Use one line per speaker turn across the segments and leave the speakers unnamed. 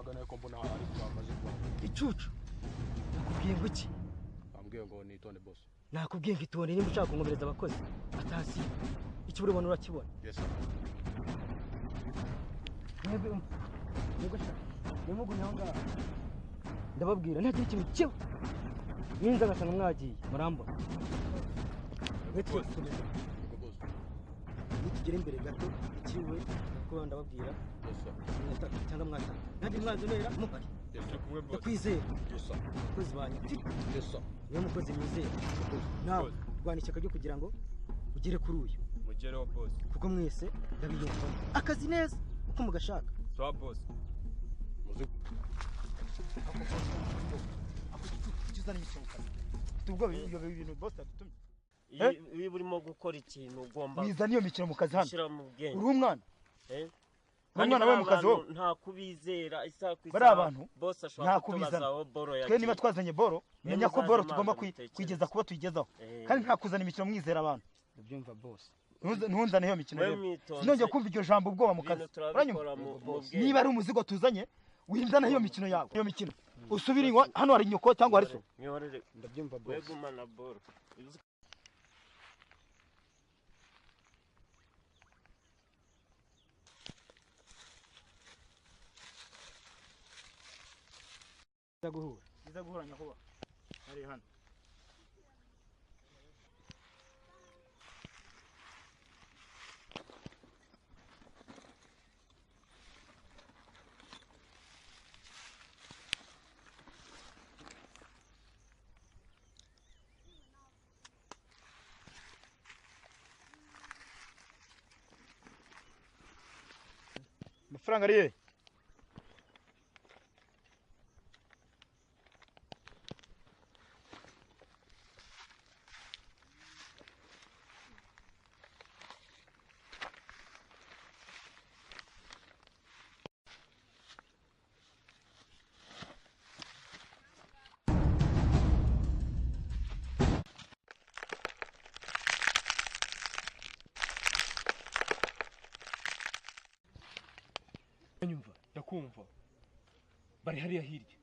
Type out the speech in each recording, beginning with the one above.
Ahagana ko mbona ari kwamaze kuba.
Icucu. Nakubwiye ngo iki?
Ambwiye ngo nitonde boss.
Nakubwiye ngo itonde nimba ushaka kunkomereza abakozi. Atasi. Icyo uribona urakibona.
Yes sir.
Mwebwe mwebwe sha. Nimugumye aho ngaho. Ndababwira ntagira ikintu kiba. Ninza ngasanga mwagiye murambona. Nitugera imbere gato ikiwe kuba ndababwira.
Yes sir.
Cyangwa mwataka. Ntagira mwanzonera muhari.
Yes sir.
Ndakwizera.
Yes sir.
Umukozi wanjye.
Yes sir.
Niwe mukozi mwizera. Nawe rwana ishyaka ryo kugira ngo ugere kuri uyu.
Mugereho boss.
Kuko mwese ndabiyumvamo. Akazi neza uko mugashaka.
Sawa boss.
Muzi.
Tubwo ibyo bintu boss atutumye.
Iyo urimo gukora ikintu ugomba
wizana iyo mikino mu kazi hano.
Uri
umwana. Umwana we mu kazi wowe.
Nta kubizera isaha ku
isaha. Abantu
boss ashobora kutubaza aho boro yagiye.
Twe niba twazanye boro menya ko boro tugomba kwigeza kuba tuyigezaho. Kandi nta kuzana imikino mwizera abantu.
Ndabyumva boss.
Ntunzane iyo mikino rero. Sinongeye kumva iryo jambo ubwoba mu kazi. Niba ari umuzigo tuzanye winzana iyo mikino yawe. Iyo mikino usubire hano hari nyoko cyangwa hari so.
Ndabyumva boss.
Wegumana boro.
Guhura.
Biza guhura nyakuba. Ari hano. Amafaranga ari he?
Nyumva ndakumva bari hariya hirya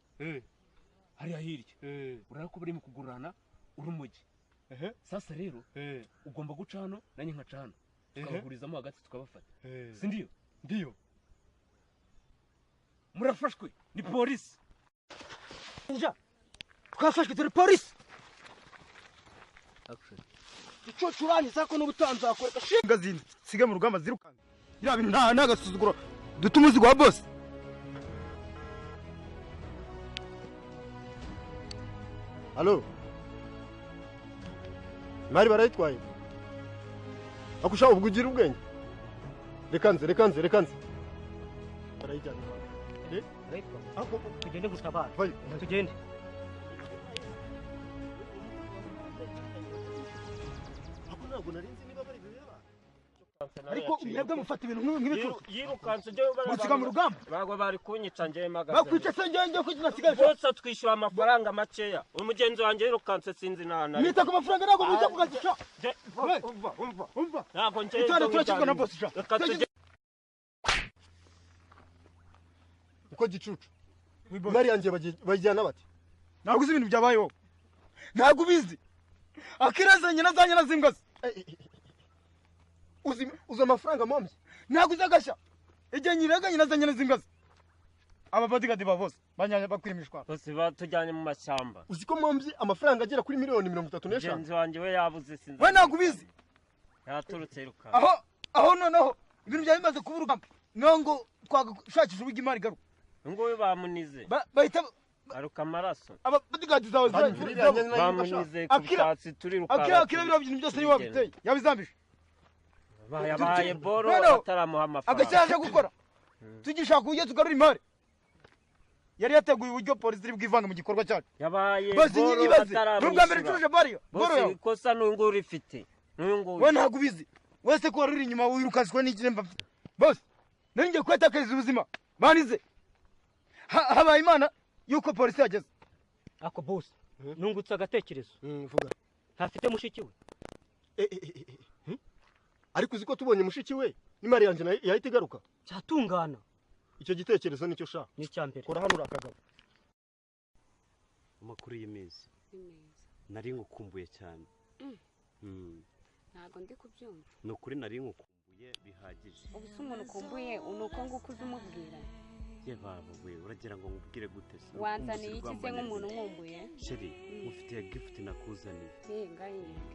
hariya hirya urabona ko barimo kugurana urumogi. Sasa rero ugomba guca hano nanjye nkaca hano tukabahurizamo hagati tukabafata. Si ndiyo?
Ndiyo.
Murafashwe ni polisi.
Twafashwe turi polisi. Icucu urangiza ko n'ubutanzakoreka
shinga zindi sige mu rugamba zirukanga. Ira bintu nta nagasuzuguro. Duta umuzigo wa boss.
Allo. Imari barayitwaye. Akusha ubwo ugira ubwenge. Rekanze rekanze rekanze. Barayijyanye. Eh?
Ako tugende gutabara. Tugende.
Ako ntabwo narinzi niba bari bibeba.
Ariko mwebwe mufata ibintu nk'ibicucu.
Yirukanse je
bari mu rugamba.
Bagwa bari kunyica nje magaze.
Bakwica se nje nje kuki nasigaye.
Bose twishyura amafaranga makeya. Umugenzi wanjye yirukanse sinzi nana.
Mwita ku mafaranga ntabwo mwita ku kazi sha.
Umva umva umva. Ntabwo nje.
Itwana turakizwa na boss sha.
Uko gicucu. Imari yanjye bayijyana bati.
Ntabwo uzi ibintu byabaye wowe. Ntabwo ubizi. Akirazanye nazanye nazimbwa.
Uzi amafaranga momye
ntabwo uzi agashya igihe nyiraganye nazanye nazimbwa. Aba bodyguard ba bose banyanya bakwira imishwaro
bose batujyanye mu mashyamba.
Uzi ko momye amafaranga agera kuri miliyoni 35.
Mugenzi wanjye we yabuze sinzi.
We ntabwo ubizi.
Yaturutse yiruka.
Aho noneho ibintu byari bimaze kuba urugamba nongo twagashakisha uburyo imari igaruka.
Nguyu bamunize.
Bahita
aruka amaraso.
Aba bodyguard zawe
bamunize ku byatsi turiruka.
Akira biriya bintu byose niwe wabiteye yabizambije.
Bayabaye boro ataramuha amafaranga.
Agacyaje gukora. Tugishaka uburyo tugarura imari. Yari yateguye uburyo polisi iri bwivange mu gikorwa cyacu.
Yabaye boro ataramuha.
N'ubwa mbere icuruje bariyo. Boro yawe.
Ikosa n'uyu urifite. N'uyu nguyu.
We ntabwo ubizi. Wese ko wari uri inyuma wirukazwe n'ikiremba. Boss, nari ngiye kwitakariza ubuzima. Banize. Habaye Imana yuko polisi yageze.
Ako boss, nungutse agatekerezo.
Vuga.
Ntafite mushiki we.
Ariko uzi ko tubonye mushiki we n'imari yanjye yahita igaruka.
Cyatungana.
Icyo gitekerezo nicyo sha.
Ni icyambere.
Kora hano urakagabo.
Amakuru y'iminsi. Nari ngukumbuye cyane.
Ntago ndi kubyumva.
Ni ukuri nari ngukumbuye bihagije.
Ubu se umuntu ukumbuye unuko nguko uzumubwira?
Ye baba we, uragira ngo nkubwire gute se?
Wanzaniye iki se nk'umuntu nkumbuye?
Sheri, mufitiye gift nakuzaniye.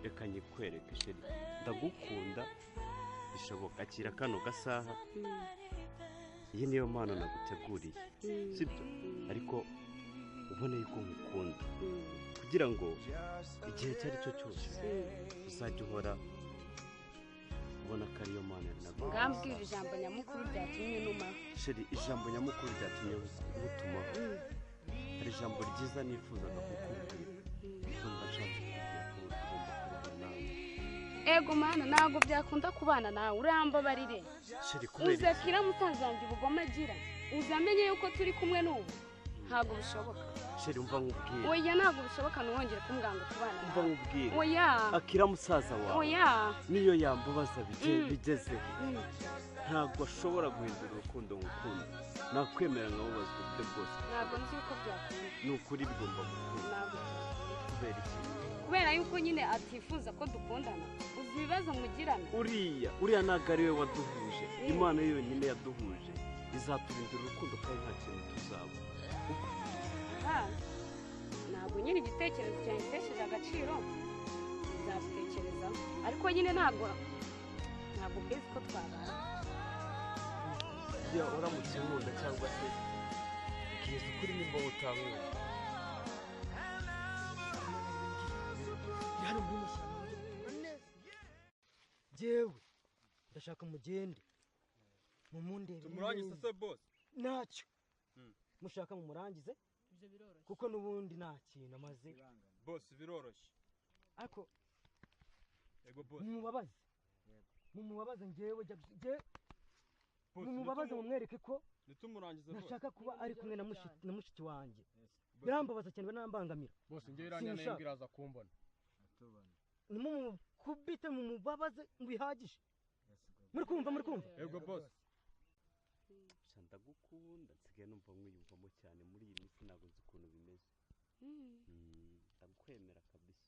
Reka nyikwereke sheri. Ndagukunda bishoboka. Akira kano gasaha. Iyi niyo mpano naguteguriye. Sibyo? Ariko ubone yuko nkukunda. Kugira ngo igihe icyo ari cyo cyose uzajya uhora ubona ko ariyo mpano naguhaye.
Ngambwira ijambo nyamukuru ryatumye numa.
Sheri, ijambo nyamukuru ryatumye ngutumaho. Hari ijambo ryiza nifuzaga kukubwira. Ndumva nshaka kukubwira ko ugomba kubana nawe.
Ego mana, ntabwo byakunda kubana nawe, urambabarire.
Sheri, kubera iki?
Uzakira musaza wanjye ubugome agira. Uzamenye yuko turi kumwe n'ubu. Ntabwo bishoboka.
Sheri, umva nkubwire.
Oya, ntabwo bishoboka ntiwongere kumbwanga kubana nawe.
Umva nkubwire.
Oya.
Akira musaza wawe.
Oya.
Niyo yambabaza bigeze. Ntabwo ashobora guhindura urukundo ngukunda. Nakwemera nkabubazwa uburyo bwose.
Ntabwo nzi uko byakunda.
Ni ukuri bigomba gukunda.
Ntabwo byakunda.
Kubera iki?
Kubera yuko nyine atifuza ko dukundana. Uzi ibibazo mugirana.
Uriya ntabwo ari we waduhuje. Imana yonyine yaduhuje. Izaturindira urukundo kandi nta kintu tuzaba.
Ntabwo nyine igitekerezo cyanjye gitesheje agaciro, nzabitekerezaho. Ariko nyine ntabwo mbizi ko twabana.
Ya uramutse unkunda cyangwa se ukiza ukuri nimba utankunda.
Hano muri mashyamba jewe ndashaka mugende mumundebe.
Tumurangize se boss?
Ntacyo mushaka mumurangize kuko nubundi nta kintu amaze.
Boss biroroshye.
Ariko
yego boss,
mumubabaze. Mumubabaze ngewe mumubabaze mumwereke ko
nitumurangize boss.
Nashaka kuba ari kumwe na mushiki wanjye. Birambabaza cyane banambangamira.
Boss ngewe iranya nayo ngiraza kumbona.
Nimumukubite mumubabaze bihagije. Muri kumva muri kumva?
Yego boss.
Ndagukunda nsigaye numva nkwiyumvamo cyane muri iyi minsi ntabwo nzi ukuntu bimeze. Ndakwemera kabisa.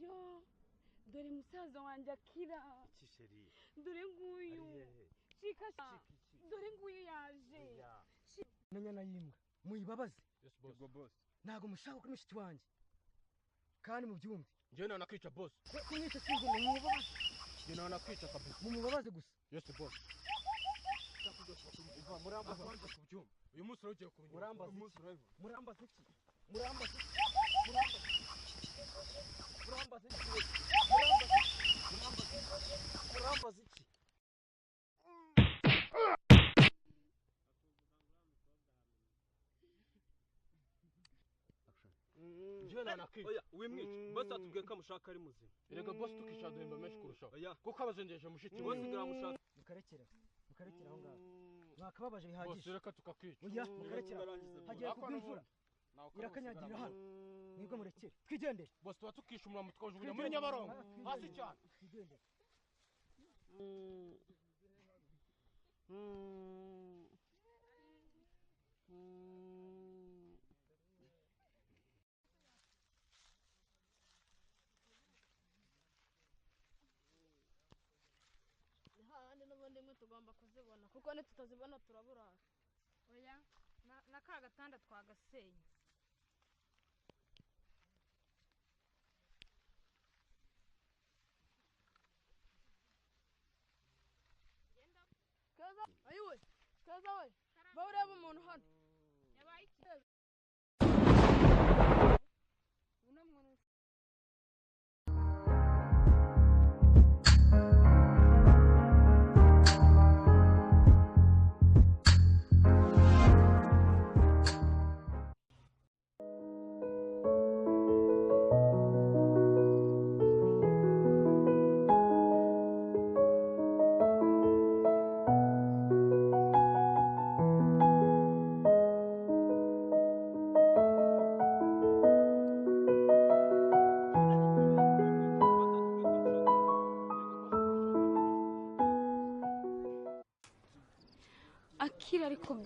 Yo, dore musaza wanjye Akira. Dore nguyu. Shika, dore nguyu yaje.
Nanyana yimbwa muyibabaze.
Yego boss.
Ntabwo mushaka kuri mushiki wanjye. Kandi mubyumve.
Njye nanakwica boss.
Kumwica sinzi ngo mubabaze.
Njye nanakwica kabisa.
Mumubabaze gusa.
Yes boss. Murambaza kubyumva. Uyu munsi ugiye kubinyura.
Murambaza iki? Murambaza iki? Murambaza iki? Murambaza iki? Murambaza iki?
Njye nanakwica.
Oya, wimwica. Boss atubwiye ko amushaka ari muzima.
Erega boss tukisha duhemba menshi kurushaho. Kuko abazengeje mushiki
boss ngaramushaka.
Mukarekera. Mukarekera aho ngaho. Mwakababaje bihagije.
Boss reka tukakwica.
Oya, mukarekera. Hagiye kugwa imvura. Irakanyagira hano. Mwebwe murekere. Twigendere.
Boss tuba tukisha umuramo tukajugunya muri Nyabarongo. Hasi cyane.
Twigendere.
Hahandi n'ubundi inkwi tugomba kuzibona kuko nitutazibona turaburara.
Oya, na ka gatanda twagasenya.
Keza, ayiwe, Keza we, ba ureba umuntu hano.
Yabaye iki? Uno muntu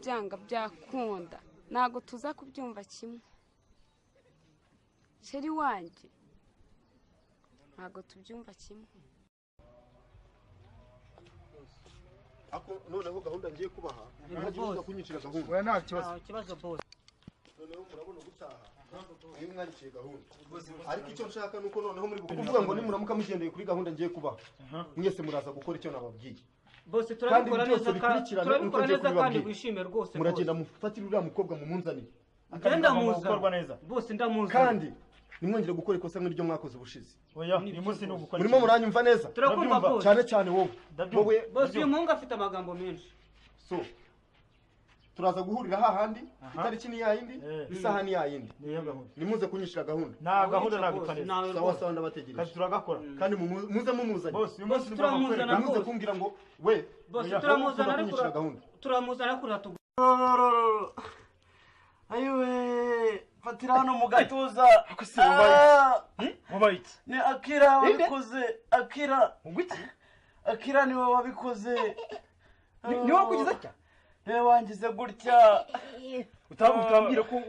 Byanga byakunda ntago tuza kubyumva kimwe. Chéri wanjye ntago tubyumva kimwe.
Ako noneho gahunda ngiye kubaha ntagiye kunyicira gahunda.
Oya nta kibazo.
Nta kibazo boss.
Noneho murabona gutaha niyo mwandikiye gahunda, ariko icyo nshaka nuko noneho muri kuvuga ngo nimuramuka mugendeye kuri gahunda ngiye kubaha mwese muraza gukora icyo nababwiye.
Boss turabikora neza kandi turabikora neza kandi wishime rwose.
Muragenda mufatira uriya mukobwa mumunzanire.
Ndamuza boss, ndamuza.
Kandi nimwongere gukora ikosa nk'iryo mwakoze ubushize.
Oya uyu munsi ni ugukora.
Murimo muranyumva neza?
Turakumva boss.
Cyane cyane wowe. Wowe
boss, uyu muhungu afite amagambo menshi.
So turaza guhurira hahandi, itariki ni yayindi, isaha ni yayindi. Nimuze kunyishira gahunda.
Nta gahunda nabipfa neza.
Sawa sawa, ndabategereje.
Kandi turagakora.
Kandi muze mumuzanye.
Boss uyu munsi turamuzana.
Muze kumbwira ngo we
boss turamuzana, ariko turamuzana kuri atu.
Ayiwe, fatira hano mu gatuza.
Wabaye iki?
Ni Akira wabikoze. Akira.
Ngwiki?
Akira niwe wabikoze.
Ni wowe kugize atya?
Niwe wangize gutya.
Utambwira ko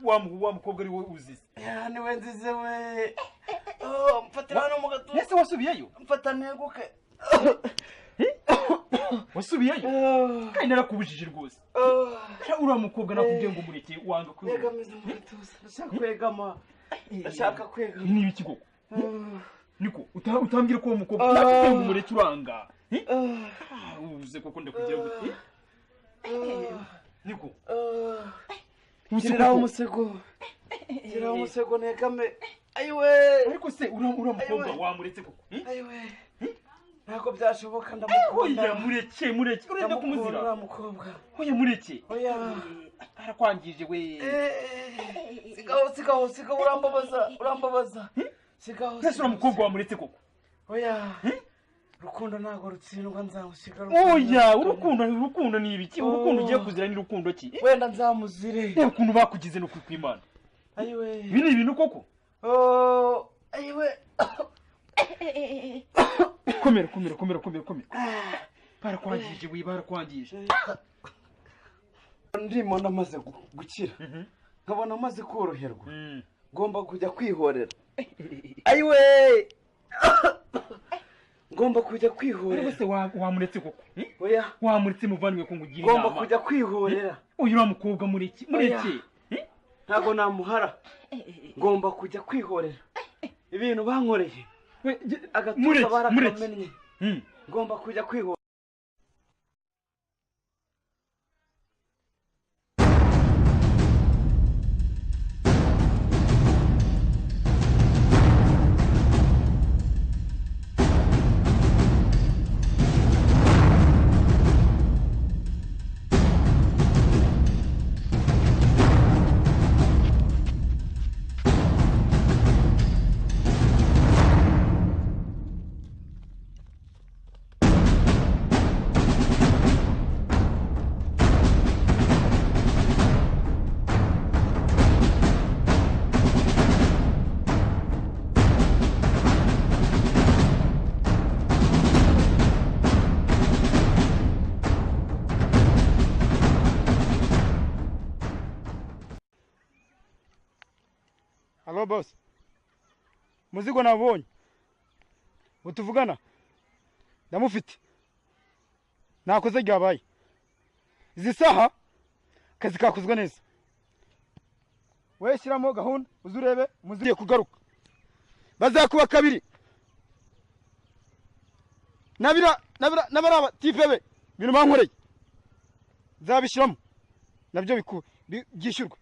wa mukobwa ari wowe uzize.
Ya niwe nzize we. Mfatira hano mu gatuza.
Ese wasubiyeyo?
Mfata neguke.
Wasubiyeyo? Kandi narakubujije rwose. Uriya mukobwa nakubwiye ngo mureke wanga kwegama.
Negamiza mu gatuza. Ndashaka kwegama. Ndashaka kwegama.
Ni ibiki koko? Niko utambwira ko uwo mukobwa nakubwiye ngo mureke uranga. Uvuze koko ndakugira gute? Niko.
Shyiraho umusego. Shyiraho umusego negame. Ayiwe.
Ariko se uriya mukobwa wamuretse koko?
Ayiwe. Ntabwo byashoboka, ndamukunda.
Oya mureke mureke, urenda kumuzira.
Uriya mukobwa.
Oya mureke.
Oya.
Arakwangije we.
Sigaho sigaho sigaho, urambabaza urambabaza. Sigaho.
Ese uriya mukobwa wamuretse koko?
Oya. Urukundo ntabwo rutsindwa, nzamusiga.
Oya urukundo urukundo ni ibiki? Urukundo ugiye kuzira ni urukundo ki?
Wenda nzamuzire.
Reba ukuntu bakugize no kwimana.
Ayiwe.
Ibi ni ibintu koko?
Ayiwe.
Komera komera komera komera komera. Barakwangije we, barakwangije.
Ndimo namaze gukira. Nkabona amaze koroherwa. Ngomba kujya kwihorera. Ayiwe. Ngomba kujya kwihorera.
Ariko se wamuretse koko?
Oya.
Wamuretse muvandimwe ko ngugira inama.
Ngomba kujya kwihorera.
Uyu uriya mukobwa mureke mureke.
Ntago namuhara. Ngomba kujya kwihorera. Ibintu bankoreye. Agatuza barakamennye. Ngomba kujya kwihorera.
Hello boss. Muzigo nabonye. Utuvugana. Ndamufite. Nakoze ryabaye. Izi saha kazi kakozwe neza. Wewe shyiramo gahunda uzurebe muzigiye kugaruka. Bazakuba kabiri. Nabira nabira nabaraba tipe be bintu bankoreye. Nzabishyiramo. Nabyo byishyurwa.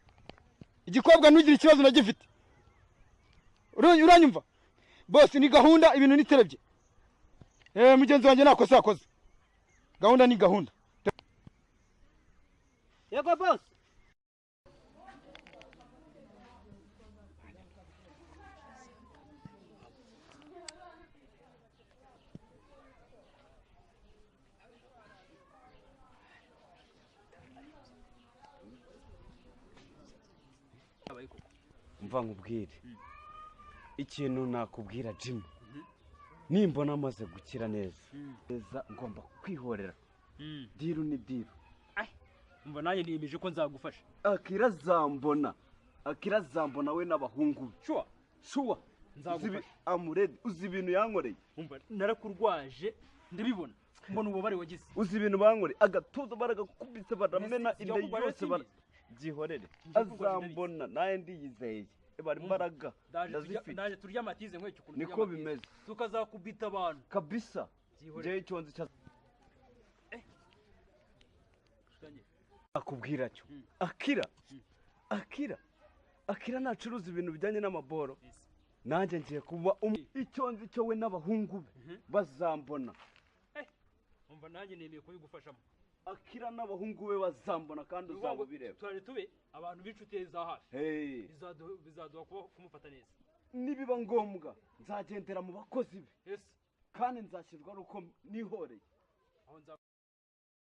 Igikobwa nugira ikibazo nagifite. Uranyumva? Boss ni gahunda ibintu niterebye. Mugenzi wanjye nakosa yakoze. Gahunda ni gahunda.
Yego boss.
Mva nkubwire ikintu nakubwira Jimmy, nimbona amaze gukira neza neza ngomba kwihorera. Diru ni diru.
Umva nanjye niyemeje ko nzagufasha.
Akira zambona. Akira zambona we n'abahungu be.
Sure.
Sure.
Nzagufasha.
Amuredi uzi ibintu yankoreye.
Umva narakurwaje ndabibona. Mbona ububabare wagize.
Uzi ibintu bankoreye agatuza baragakubise baramena inda yose byihorere. Azambona naye ndiyizeye. Bari imbaraga ndazifite.
Ndaje turya amatize nkwe cyukuntu.
Niko bimeze.
Tukazakubita abantu.
Kabisa. Nje icyo nzi cya akubwira cyo. Akira. Akira. Akira nacuruza ibintu bijyanye n'amaboro. Nanjye ngiye kuba icyo nzi cyo we n'abahungu be bazambona.
Umva nanjye nemeye kubigufashamo.
Akira n'abahungu be bazambona kandi uzabubireba.
Twari tube abantu b'inshuti za hafi. Bizaduha kumufata neza.
Nibiba ngombwa nzagendera mu bakozi be. Kandi nzashyirwa ari uko nihoreye.